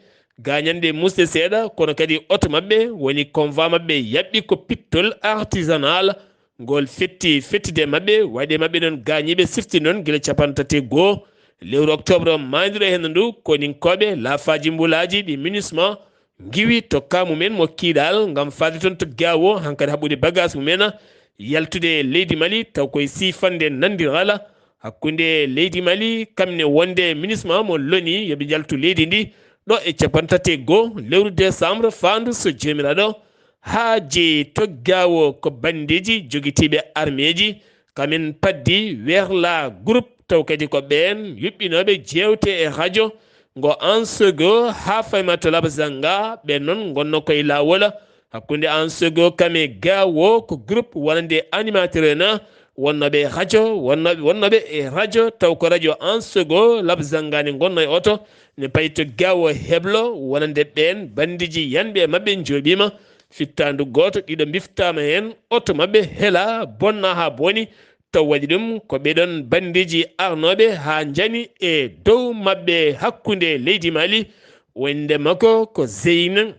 Gaañanɗe musde seeɗa, kono kadi oto maɓɓe woni convoi maɓɓe yaɓɓi ko pittol artisanal. Ngol fetti fettude maɓɓe, waɗi maɓɓe noon gaañiiɓe sifti noon gila capanɗe tati e goo lewru octobre maandiro heen ndu, koninkooɓe laafaaji mbulaaji ɗi MINUSMA ngiwi to kaa mumen mo Kiiɗal ngam faade toon to Gaawo, hankadi haɓɓude bagaas mumen yaltude leydi Mali, taw koye siifannde nanndiral hakkunde leydi Mali, kam ne wonde MINUSMA mo loni yo ɓe njaltu leydi ndi ɗo e capanɗe tati e goo lewru décembre faandu so Joomiraaɗo haaji. To Gaawo ko banndeeji jogitiiɓe armeeji, kamin paddi werla groupe, taw kadi ko ɓeen yuɓɓinooɓe jeewte e rajo ngo Ansego haa fayma to Labzanga. Ɓeen noon ngonno koye laawol hakkunde Ansego kam e Gaawo, ko groupe wonande animateur en wonnooɓe e rajo, wonnooɓe, wonnooɓe e rajo, taw ko rajo Ansego Labzanga ne ngonno e oto, ne payi to Gaawo heblo, wonande ɓeen banndeeji yanɓe e maɓɓe njooɓiima fittaandu gooto, ɗiɗo mbiftaama heen, oto maɓɓe hela, bonna haa boni, taw waɗi ɗum ko ɓee ɗoon banndeeji arnooɓe haa njani e dow maɓɓe hakkunde leydi Mali, o innde makko ko Zeyna.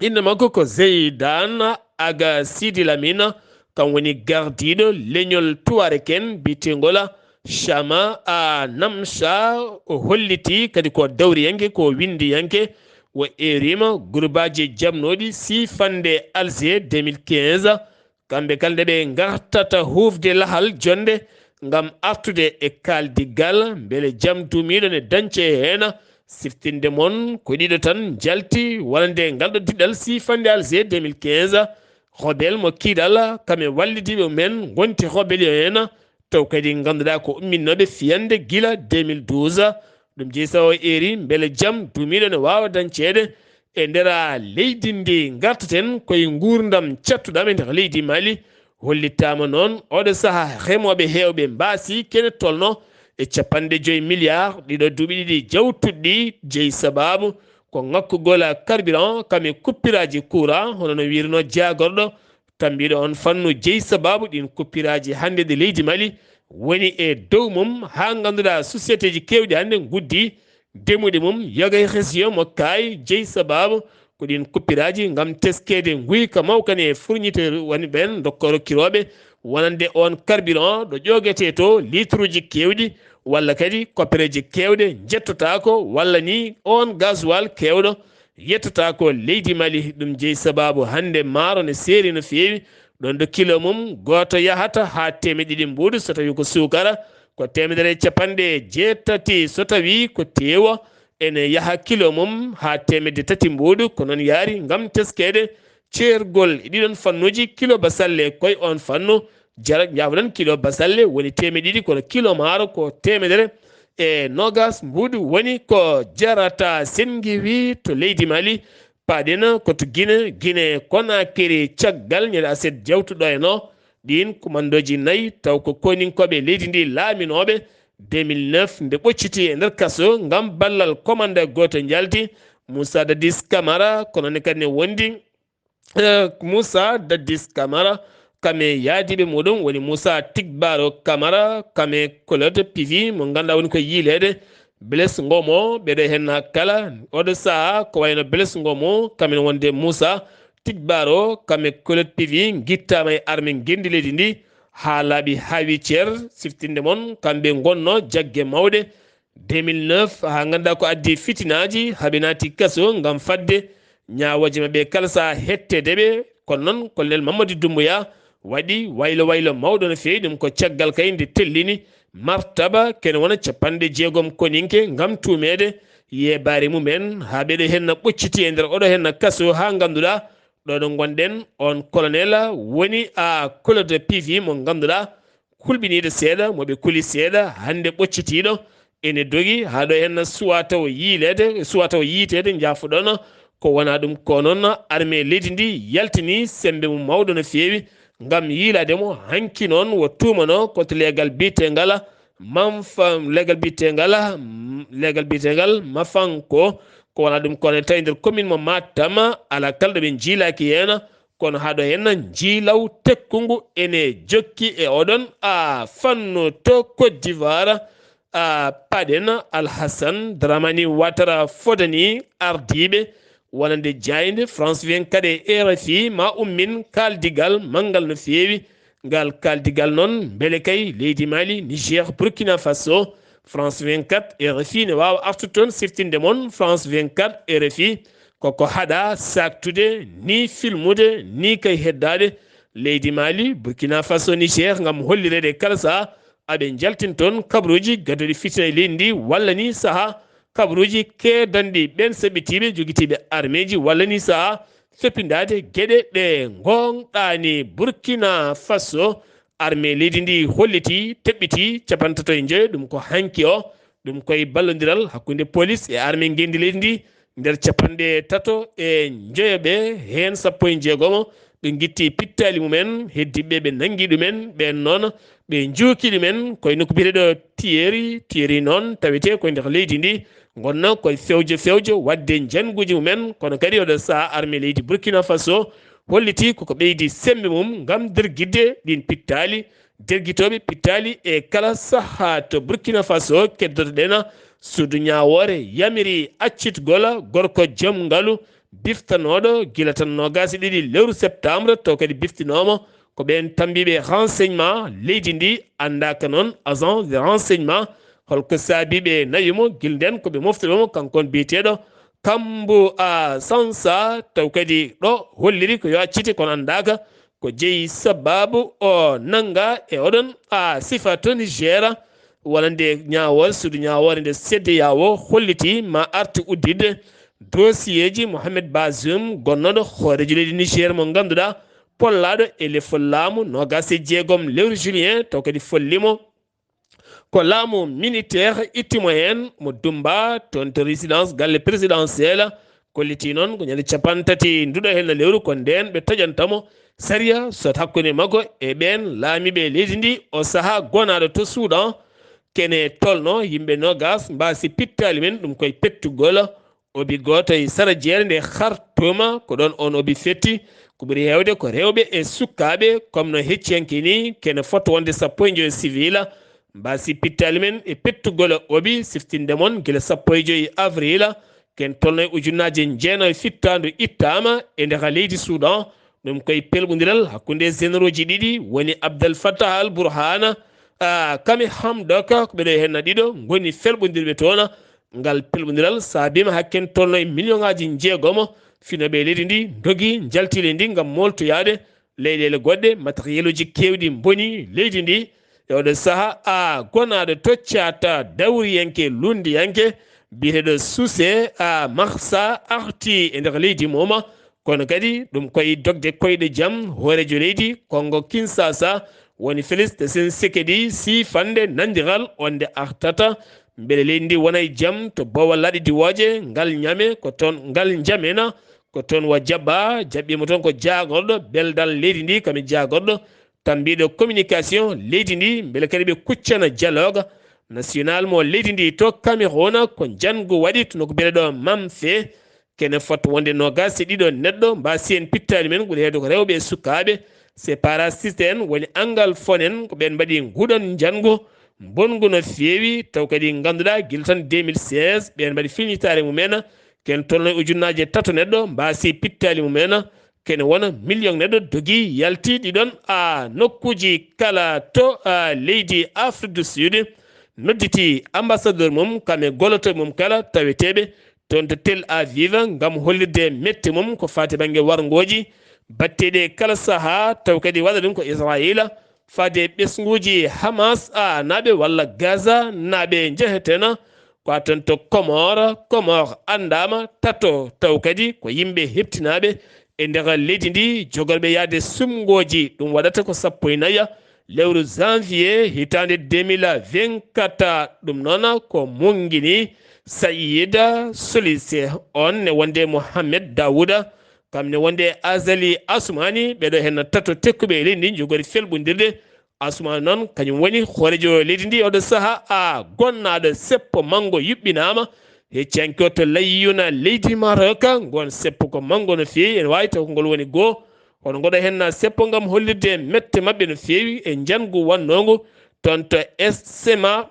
Innde makko ko Zeydan Aga Sidi Lamine, kam woni gardiiɗo leñol Tuwaarek en biyeteengol Chama a Namcha. O holliti kadi ko dawriyanke, ko winndiyanke, o eeriima gurbaaji jamnooɗi siifannde Alger deux mille quinze. Kamɓe kala nde ɓe ngartata huufde lahal jonnde ngam artude e kaaldigal, mbele jam duumiiɗo ne dañce heen. Siftinde mon ko ɗiɗo tan njalti wonande ngal ɗo diɗɗal siifannde Alger deux mille quinze. Hobel mo Kiiɗal, kam e wallidiiɓe mumen ngonti Hobel yo heen, taw kadi ngannduɗaa ko umminnooɓe fiyannde gila deux mille douze. Ɗum jeyi so o eeri mbele jam duumiiɗo ne waawa dañceede e ndera leydi ndi ngartaten koye nguurndam cattuɗam e nder leydi Mali. Hollitaama noon oɗo sahaa remooɓe heewɓe mbaasi kene tolno e capanɗe joyi milliards ɗiɗo duuɓi ɗiɗi jawtuɗi jeyi sabaabu ko ŋakkugol carburant kam e kuppiraaji courant hono no wiirno jaagorɗo tambiiɗo on fannu jeyi sabaabu ɗin kuppiraaji hannde ɗe leydi Mali woni e dow mum haa ngannduɗaa sociétéji keewɗi hannde nguddii demuɗe mum yoga e région mo kaay jeyi sabaabu ko ɗin kuppiraaji ngam teskeede nguyka mawkani e fourniteur woni ɓeen dokka rokkirooɓe wonande on carburant ɗo ƴogetee to litruuji keewɗi walla kadi koppereeji keewɗe njettotaako walla ni on gasoil keewɗo yettata ko leydi Mali. Ɗum jeyi sabaabu hannde maaro ne seeri no feewi. Ɗoon ɗo kilo mum gooto yahata haa teemedde ɗiɗi mbuuɗu so tawii ko suukara, ko teemedere e capanɗe jeetati so tawii ko teewo ene yaha kilo mum haa teemedde tati mbuuɗu. Ko noon yaari ngam teskeede ceergol e ɗiɗon fannuuji. Kilo basalle koye oon fannu jara, njaafoɗon, kilo basalle woni teemedde ɗiɗi, kono kilo maaro ko teemedere e noogas mbuuɗu woni ko jarata. Sen ngiwii to leydi Mali, paaɗen ko to Gine, Gine Konakiri, caggal ñande aset jawtuɗo e no ɗiin kumandooji nayi, taw ko koninkooɓe leydi ndi laaminooɓe deux mille neuf nde ɓocciti e nder kaso ngam ballal komanda gooto njalti, Moussa Dadis Camara, kono ne kadi ne wondi eh, Moussa Dadis Camara, kam e yaadiiɓe muɗum woni Moussa Tigbaro Camara, kam e Claude Pivi, mo ngannduɗaa woni ko yiileede Blaise Ngomo, ɓeɗo hen kala oɗo sahaa ko wayno Blaise Ngomo, kam en wonde Moussa Tigbaro, kam e Claude Pivi, ngittaama e arme ngenndi leydi ndi haa laaɓi haa wi cer, siftinde mon, kamɓe ngonno jagge mawɗe, deux mille neuf, haa ngannduɗaa ko addi fitinaaji, haa ɓe naati kaso ngam fadde ñaawooje maɓɓe kala sahaa hetteede ɓe. Kono noon, Colonel Mamadi Doumbouya waɗi waylo waylo mawɗo no feewi, ɗum ko caggal kay nde tellini martaba kene wona capanɗe jeegom koninke ngam tuumeede yeebaare mumen, haa ɓeɗo henna ɓocciti e nder oɗo henna kaso, haa ngannduɗaa ɗo ɗo ngonɗen, on colonel woni a Claude Pivi mo ngannduɗaa kulɓiniiɗo seeɗa, mo ɓe kuli seeɗa, hannde ɓoccitiiɗo ene dogi haa ɗo henna suwa taw yiileede, suwa taw yiiteede, njaafoɗon ko wonaa ɗum ko noon armée leydi ndi yaltini semmbe mum mawɗo no feewi ngam yiilaade mo. Hanki noon wo tuumanoo ko to leegal biyetengal Manfa, leegal biyetengal, leegal biyetengal Mafanko, ko wonaa ɗum ko ne tawi nder commune mo Matam, alaa kala ɗo ɓe njiilaaki heen, kono haa ɗo heen njiilaw tekkungu ene jokki e oɗon a fannu to Côte d'Ivoire. A paɗen Alhassane Dramani Ouattara fodani ardiiɓe wonande jaaynde France vingt-quatre e R F I ma ummin kaaldigal manngal no feewi. Ngal kaaldigal noon, mbele kay leydi Mali, Niger, Burkina Faso, France vingt-quatre, R F I ne waawa artude toon siftinde mon France vingt-quatre, R F I koko haɗa saaktude, ni filmude, ni kay heddaade leydi Mali, Burkina Faso, Niger ngam hollireede kala sahaa aɓe njaltin toon kabaruuji gadduɗi fitina e leydi ndi walla ni sahaa kabaruuji keedanɗi ɓeen saɓɓitiiɓe jogitiiɓe armeeji walla ni sahaa feppindaade geɗe ɗe ngoongɗaani. Burkina Faso, armée leydi ndi holliti, teɓɓiti capanɗe tato e joyo, ɗum ko hanki o, ɗum koye ballondiral hakkunde police e armée ngenndi leydi ndi, nder capanɗe tato e joyo ɓe, heen sappo e jeegomo ɓe ngitti pittaali mumen, heddiɓe ɓe nanngi ɗumen, ɓeen noon ɓe njuuki ɗumen koye nokku biyeteeɗo Tiyeri, Tiyeri noon tawetee koye nder leydi ndi, ngonno koye fewjo fewjo waɗde njannguuji mumen, kono kadi oɗo sahaa armée leydi Burkina Faso holliti koko ɓeydi semmbe mum ngam dergitde ɗiin pittaali, dergitooɓe pittaali e kala sahaa to Burkina Faso keddotoɗen. Suudu ñaawoore yamiri accitgol gorko joom ngalu biftanooɗo gila tan noogaas e ɗiɗi lewru septembre, taw kadi biftinooma ko ɓeen tambiiɓe renseignement leydi ndi, anndaaka noon agent de renseignement. Holko saabii ɓe nawi mo? Gila ndeen ko ɓe moftuɓe mo, kanko on biyeteeɗo Kambu a Sansa, taw kadi ɗo holliri ko yo accite, kono anndaaka ko jeyi sabaabu o nannga e oɗon a sifa to Niger, wonande ñaawoore, suudu ñaawoore nde C D A O holliti ma arti udditde dosiyeeji Mohamed Bazoum, gonnooɗo hooreejo leydi Niger mo ngannduɗaa pollaaɗo e lefol laamu noogaas e jeegom lewru juillet, taw kadi follimo ko laamu militaire ittimo heen, mo dumba toon to résidence galle présidentiel, Kolliti noon ko ñande capanɗe tati nduɗo heen lewru, ko ndeen ɓe taƴanta mo sariya sot hakkunde makko e ɓeen laamiiɓe leydi ndi. O sahaa gonaaɗo to Suudan, kene tolno yimɓe noogas mbaasi pittaali mum, ɗum koye pettugol obi gooto e sara jeere nde Khartoum. Ko ɗoon oon obi fetti. Ko ɓuri heewde ko rewɓe e sukaaɓe, comme no hecciyanke ni, kene fota wonde sappo e joy civil mbaasi pittaali mum e pettugol obi, siftinde mon gila sappo e joy avril, ken tolno e ujunnaaje jeenayo fittaandu ittaama e nder leydi Suudan. Ɗum koye pelɓondiral hakkunde généraux ji ɗiɗi woni Abdel Fattah al Burhan, a, Kame Hamdok, ko ɓe ɗo heen ɗiɗo ngoni pelɓondirɓe toon. Ngal pelɓondiral saabiima haa ken tolno e million ŋaaji jeegomo finooɓe leydi ndi ndogi njalti leydi ndi ngam mooltoyaade leyɗeele goɗɗe, matériel uji keewɗi mboni leydi ndi. E oɗo saha, a, gonaaɗo to caata dawriyanke lunndiyanke biyeteeɗo Suse, a, Mahsa arti e nder leydi mum. Kono kadi ɗum koye dogde koyɗe jam, hooreejo leydi Kongo Kinshasa woni Félix Tshisekedi siifande nanndiral wonde artata mbele leydi ndi wona e jam to bowal laaɗe diwooje. Ngal ñame ko toon, ngal njamena ko toon wa jaɓɓa, jaɓɓiima toon ko jaagorɗo beldal leydi ndi, kami jaagorɗo tambiiɗo communication leydi ndi, mbele kadi ɓe kuccana dialogue national mo leydi ndi to Cameroun. Ko njanngu waɗi toon ko biyeteeɗo Mamfe, kene fota wonde noogaas e ɗiɗo neɗɗo mbaasi heen pittaali mum, ɓuri heewde ko rewɓe e sukaaɓe. Separatiste en woni anglophone en, ko ɓeen mbaɗi nguɗon njanngu mbonngu no feewi, taw kadi ngannduɗaa gila tan deux mille seize ɓeen mbaɗi filñitaare mum en, ken tolno e ujunnaaje tato neɗɗo mbaasi pittaali mum en. Kene wona million neɗɗo dogi yalti ɗiɗon a nokkuuji kala to, a, leydi Afrique du Sud, nodditi ambassadeur mum kam e golloto mum kala taweteeɓe toon to Tel Aviv ngam hollirde mette mum ko faati bannge warngooji batteɗi e kala sahaa, taw kadi waɗa ɗum ko Israayiila faade ɓesnguuji Hamas a naaɓe walla Gaza naaɓe njehetena. Ko a toon to Comore, Comore anndaama tato, taw kadi ko yimɓe heɓtinaaɓe e nder leydi ndi, jogorɓe yahde suɓngooji. Ɗum waɗata ko sappo e nayi lewru janvier hitaande deux mille vingt-quatre. Ɗum noon ko Mungini Sayida Solise, on ne wonde Mohamed Dawuda, kam ne wonde Azali Asumani, ɓeɗo heen tato tekkuɓe e leydi ndi jogori felɓondirde. Asumani noon, kañum woni hooreejo leydi ndi oɗo saha a gonnaaɗo seppo manngo yuɓɓinaama. Heccanke o to Layyuna leydi Maroc, ngon seppo ko manngo no feewi, ene waawi taw ko ngol woni goo. Kono ngoɗo heen na seppo ngam hollirde mette maɓɓe no feewi e njanngu wannongu toon to S M A.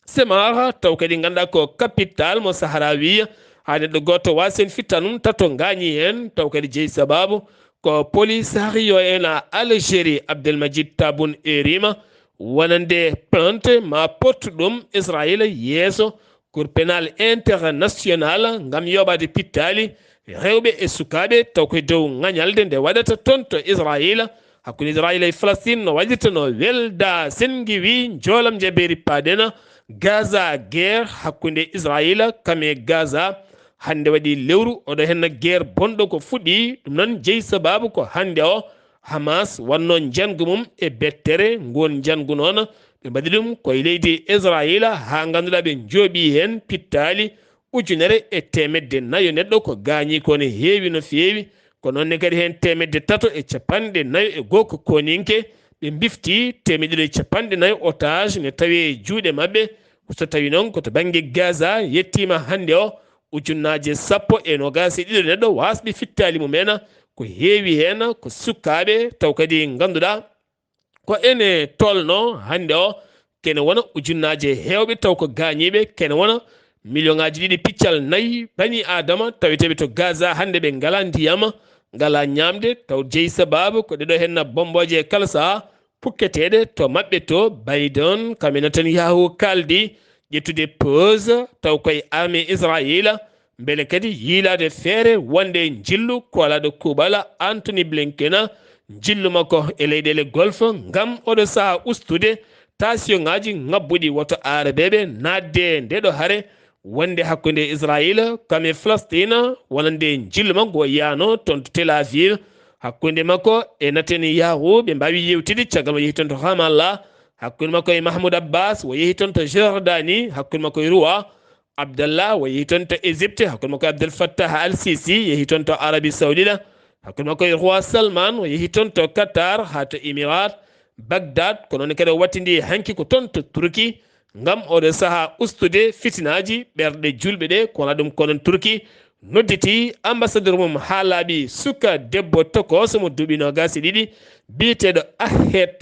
Semara, taw kadi ngannduɗaa ko capital mo Sahrawiya, haa neɗɗo gooto waasi heen fittanum, tato ngaañi heen, taw kadi jeyi sabaabu ko Polisario en a Algérie, Abdelmajid Tabun erima wonande plainte ma portu ɗum Israayiila yeeso Cour pénale internationale ngam yooɓaade pittaali rewɓe e sukaaɓe, taw ko e dow ŋañalde nde waɗata toon to Israayiila hakkunde Israayiila e Falastiin, no waɗirta no welda senngi wi njoolam jabeeri paadena Gaza. Guerre hakkunde Israayiila kam e Gaza hannde waɗi lewru, oɗo henna guerre bonɗo ko fuɗɗi. Ɗum noon jeyi sabaabu ko hannde o Hamas wannoo njanngu mum e bettere. Nguun njanngu noon ɓe mbaɗi ɗum ko e leydi Israayiila, haa ngannduɗaa ɓe njooɓii heen pittaali ujunere e teemedde nayo neɗɗo ko gaañi, ko ne heewi no feewi. Ko noon ne kadi heen teemedde tato e capanɗe nayo e goo ko koninke ɓe mbifti, teemedde ɗiɗi e capanɗe nayo otage ne tawi e juuɗe maɓɓe. Ko so tawi noon ko to bannge Gaza yettiima hannde o ujunnaaje sappo e noogaas e ɗiɗo neɗɗo waasɓe fittaali mum en, ko heewi heen ko sukaaɓe taw kadi ngannduɗaa ko ene tolno hannde o, kene wona ujunnaaje heewɓe taw ko gaañiiɓe, kene wona miliyoŋaaji ɗiɗi piccal nayi bani Aadama taweteeɓe to Gaza hannde ɓe ngalaa ndiyam, ngalaa ñaamde, taw jeyi sabaabu ko ɗeɗo heen na bombooje kala sahaa pukketeeɗe to maɓɓe to. Biden kam e Netanyahu kaaldi ƴettude pause taw koye armée Israayiila, mbele kadi yiilaade feere wonde njillu koolaaɗo kuuɓal Antony Blinken njillu makko e leyɗeele Golfe ngam oɗo sahaa ustude taasiyoŋaaji ŋabbuɗi woto Aarabeeɓe naatde ndeɗo hare wonde hakkunde Israayiila kam e Falastiin, wonande njillu makko yaano toon to Tel Aviv. Hakkunde makko e Netanyahu ɓe mbaawi yewtide caggal o yehi toon to Ramallah. Hakkunde makko e Mahmoud Abbas o yehi toon to Jordanie. Hakkunde makko e Roi Abdallah o yehi toon to Égypte, hakkunde makko e Abdel Fattah Al Sisi yehi toon to Arabie Saoudite, hakkunde makko e Roi Salman o yehi toon to Qatar haa to Émirats. Bagdad ko noon kadi o wattindi hanki ko toon to Turki, ngam oɗo sahaa ustude fitinaaji ɓerɗe juulɓe ɗe, ko wonaa ɗum ko noon Turki nodditi ambassadeur mum haa laaɓi suka debbo tokooso mo duuɓi noogaas e ɗiɗi, biyeteeɗo Ahet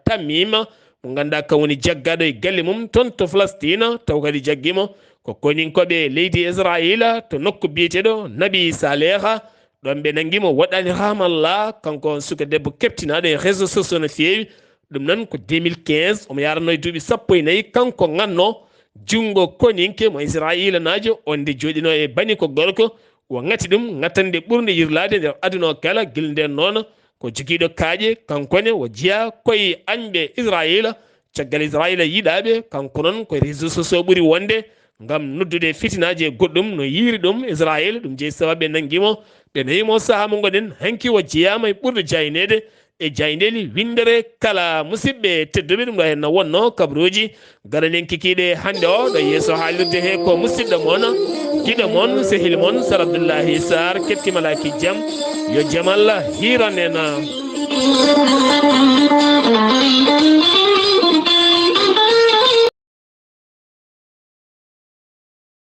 Tamim, mo ngannduɗaa kam woni jaggaaɗo e galle mum toon to Falastiin, taw kadi jaggi mo ko koninkooɓe leydi Israayiila to nokku biyeteeɗo Nabi Saleha. Ɗoon ɓe nanngi mo, woɗɗaani Ramallah, kanko on suka debbo keɓtinaaɗo e réseaux sociaux no feewi. Ɗum noon ko deux mille quinze, omo yaranno e duuɓi sappo e nayi, kanko ŋatno junngo koninke mo Israayiilanaajo, on nde jooɗinoo e bani ko gorko, o ŋati ɗum ŋatande ɓurnde yirlaade nder aduna o kala. Gila ndeen noon ko jogiiɗo kaaƴe, kanko ne o jeyaa koye añɓe Israayiila. Caggal Israayiila yiɗaaɓe, kanko noon ko réseaux sociaux ɓuri wonde ngam noddude fitinaaji e goɗɗum no yiiri ɗum Israayiila. Ɗum jeyi sababu ɓe nanngi mo, ɓe nawi mo sahaa mo ngonɗen hanki. O jeyaama e ɓurɗo jayneede e jayndeli winndere kala. Musidɓe tedduɓe, ɗum ɗo heen no wonno kabaruuji. Garanen kikiiɗe hannde o ɗo yeeso haalirde he ko musidɗo mon, giɗo mon, sehil mon, Sar Abdullahi Sar. Kettima laaki jam, yo jam Allah hiiran en.